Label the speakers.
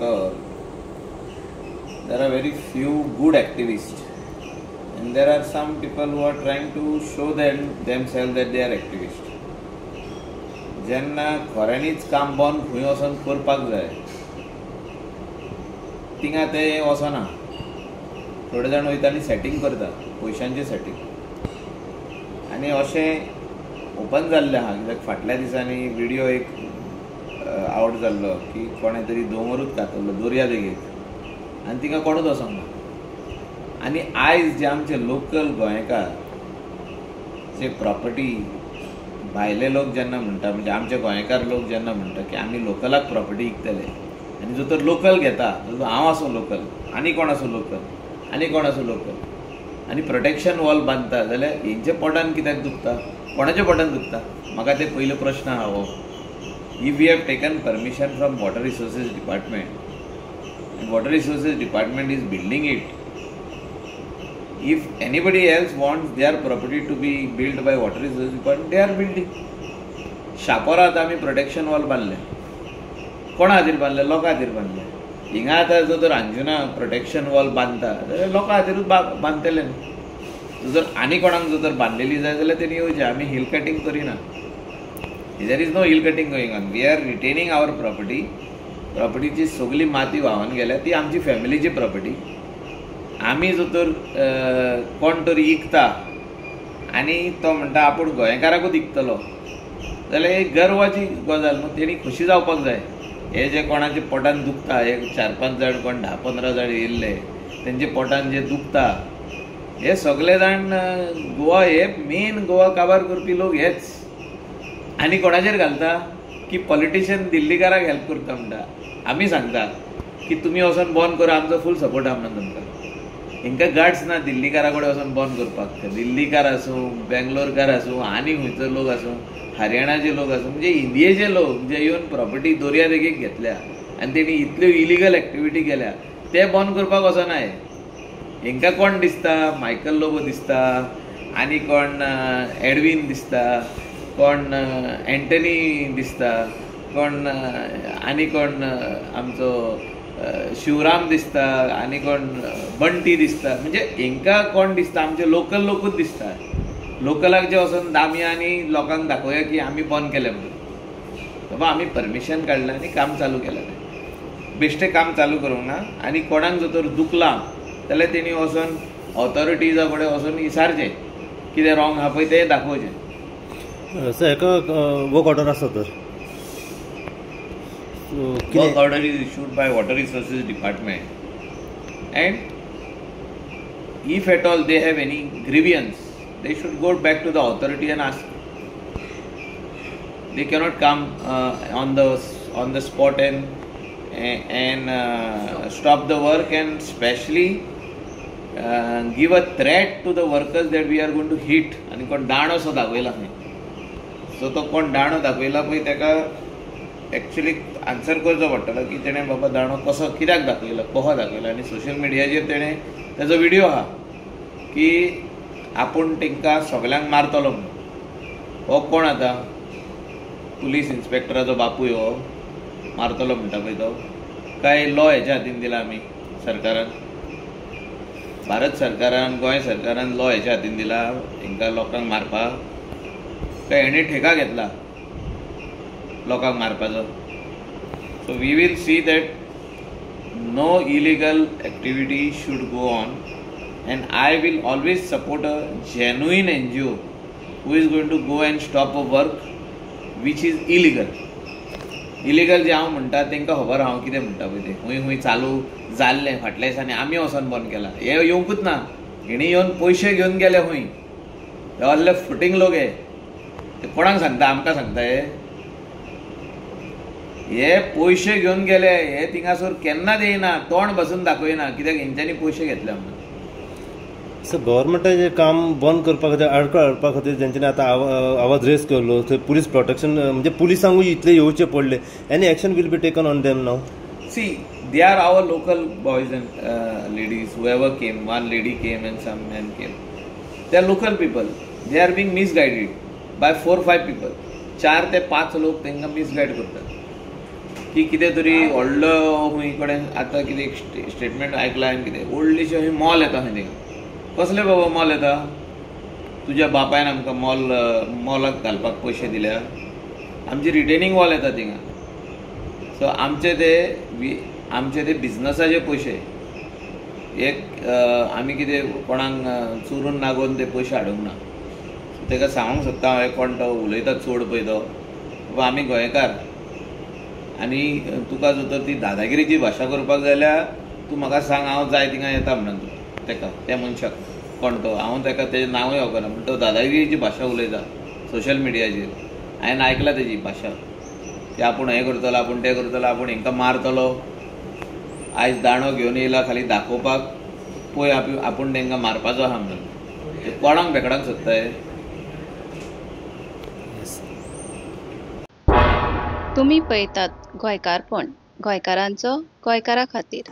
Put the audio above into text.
Speaker 1: तर there are very few good activists and there are some people who are trying to show themselves that they are activists. जेन्ना खऱ्यांनीच काम बंद खंय वचोन करपाक जाय थिंगा ते वचना. थोडे जाण वयता आनी सेटींग करता, पयशांचें सेटींग. आनी अशें ओपन जाल्लें आहा कित्याक फाटल्या दिसांनी व्हिडियो एक आवट जाल्लो की कोणें तरी दोंगरूच कातरलो दर्या देगेक आनी तिका कोणूच वचोंक ना. आनी आयज जे आमचे लोकल गोंयकार जे प्रॉपर्टी भायले लोक जेन्ना म्हणटा, म्हणजे आमचे गोंयकार लोक जेन्ना म्हणटा की आमी लोकलाक प्रॉपर्टी विकतले, आनी जो तर लोकल घेता, जो हांव आसूं लोकल, आनी कोण आसूं लोकल, आनी कोण आसूं लोकल, आनी प्रोटेक्शन वॉल बांदता जाल्यार हेंच्या पोटान कित्याक दुखता, कोणाच्या पोटान दुखता? म्हाका ते पयलो प्रश्न आहा हो. If we have taken permission from Water Resources Department and Water Resources Department is building it, if anybody else wants their property to be built by Water Resources Department, they are building. Chapora आतां आमी protection wall बांदलें, कोणा खातीर बांदलें? लोकां खातीर बांदलें. हिंगा आतां जो तर अंजुना प्रोटेक्शन वॉल बांदता जाल्यार लोकां खातीरूच बांदतले न्हू. जर आनी कोणाक जर तर बांदलेली जाय जाल्यार तेणी येवचें. आमी हिल कटींग करिना. There is no hill cutting going on. We are retaining our property. प्रॉपर्टीची सगळी माती व्हांवन गेल्या, ती आमची फॅमिलीची प्रॉपर्टी. आमी जो तर कोण तरी इकता आनी तो म्हणटा आपूण गोंयकाराकूच इकतलो जाल्यार एक गर्वाची गजाल न्हू, तेणी खोशी जावपाक जाय. हे जे कोणाच्या पोटान दुखता, हे 4-5 जाण कोण 10-15 जाण येयल्ले तेंच्या पोटान जे दुखता, हे सगळे जाण गोवा, हे मेन गोवा काबार करपी लोक हेच. आनी कोणाचेर घालता की पॉलिटिशियन दिल्लीकाराक हेल्प करता म्हणटा. आमी सांगता की तुमी वचोन बंद करा, आमचो फूल सपोर्ट आहा म्हणून तुमकां. हेंकां गार्ड्स ना दिल्लीकारा कडेन वचोन बंद करपाक. दिल्लीकार आसूं, बेंगलोरकार आसूं, आनी खंयचो लोक आसूं, हरियाणाचे लोक आसूं, म्हणजे इंडियेचे लोक जे येवन प्रॉपर्टी दर्या देगेक घेतल्या आनी तेणी इतल्यो इलिगल एक्टिविटी केल्या, ते बंद करपाक वचना. हे हेंकां कोण दिसता? मायकल लोबो दिसता, आनी कोण एडवीन दिसता, कोण एंटनी दिसता, कोण आनी कोण आमचो शिवराम दिसता, आनी कोण बंटी दिसता. म्हणजे हेंकां कोण दिसता? आमचे लोकल लोकूच दिसता. लोकलाक जे वचोन दामया आनी लोकांक दाखोवया की आमी बंद केलें म्हणून. बाबा आमी परमिशन काडलें आनी काम चालू केलें, बेश्टें काम चालू करूंक ना. आनी कोणाक जर तर दुखलां जाल्यार तेणी वचोन ऑथॉरिटीजा कडेन वचोन विचारचें कितें रॉंग आहा पळय तें दाखोवचें.
Speaker 2: सर, हेका वर्क ऑर्डर आसा तर?
Speaker 1: Work order is issued by Water Resources Department, and if at all they have any grievance, they should go back to the authority and ask. They cannot come on the spot and stop the work, and especially give a threat to the workers that we are going to hit. आनी कोण दांडो so दाखयला खंय, so तो कोण दांडो दाखयला पळय तेका एक्चुअली आन्सर करचो पडटलो की तेणें बाबा दांडो कसो कित्याक दाखयलो, कसो दाखयलो. आनी सोशल मिडियाचेर तेणें तेजो व्हिडियो आहा की आपूण तेंकां सगल्यांक मारतलो म्हणून. हो कोण आतां पुलीस इन्स्पेक्टराचो बापूय हो मारतलो म्हणटा पळय तो, काय लॉ हेच्या हातीन दिला आमी सरकारान, भारत सरकारान, गोंय सरकारान लॉ हेच्या हातीन दिला हेंकां लोकांक मारपाक, काय हेणें ठेका घेतला लोकांक मारपाचो? So we will see that no illegal activity should go on, and I will always support a genuine NGO who is going to go and stop a work which is illegal. Illegal जे हांव म्हणटा तेंकां खबर हांव कितें म्हणटा पळय तें खूंय खूंय चालू जाल्लें फाटल्या दिसांनी आमी वचोन बंद केलां. हे येवंकूच ना, हेणी येवन पयशे घेवन गेले खूंय. हे असले फुटींग लोक हे, ते कोणाक सांगता? आमकां सांगता. हे हे पयशे घेवन गेले, हे थिंगासर केन्नाच येयना, तोंड बसून दाखयना कित्याक हेंच्यांनी पयशे घेतले म्हणून.
Speaker 2: सर, गव्हर्मेंटाचें काम बंद करपा खातीर, आडखळ हाडपा खातीर जेंच्यांनी आतां आवाज रेज केल्लो, थंय पुलीस प्रोटेक्शन म्हणजे पुलिसांकूय इतले येवचे पडले. Any action will be taken on them now?
Speaker 1: See, they are our local boys and ladies, whoever came, one lady came and some man came. They are local people. They are being misguided by 4-5 people. 4 ते 5 लोक तांकां misguide करतात. की कितें तरी व्हडलो खंय कडेन आतां कितें स्टेटमेंट आयकलां हांवें, कितें व्हडलीशें खंय मॉल येता खंय थिंगा. कसलें बाबा मॉल येता? तुज्या बापायन आमकां मॉलाक घालपाक पयशे दिल्या? आमची रिटेनिंग वॉल येता थिंगा. सो आमचे ते बिजनसाचे पयशे एक आमी कितें कोणाक चोरून नागोवन ते पयशे हाडूंक ना. ताका सांगूंक सोदता हांव, कोण तो उलयता चड पळय तो, बाबा आमी गोंयकार आनी तुका जर तर ती दादागिरीची भाशा करपाक जाल्यार तूं म्हाका सांग, हांव जाय थिंगा येता म्हणून तुका. ताका त्या मनशाक कोण तो, हांव ताका तेजें नांवूय वळखना, पूण तो दादागिरीची भाशा उलयता सोशल मिडियाचेर. हांवें आयकला तेजी भाशा की आपूण हें करतलो, आपूण तें करतलो, आपूण हांकां मारतलो. आयज दांडो घेवन येयला खाली दाखोवपाक, पळय आपूण तांकां मारपाचो आहा म्हणून. कोणाक भेकडांक सोदताय?
Speaker 3: तुमी पळयतात गोंयकारपण, गोंयकारांचो गोंयकारा खातीर.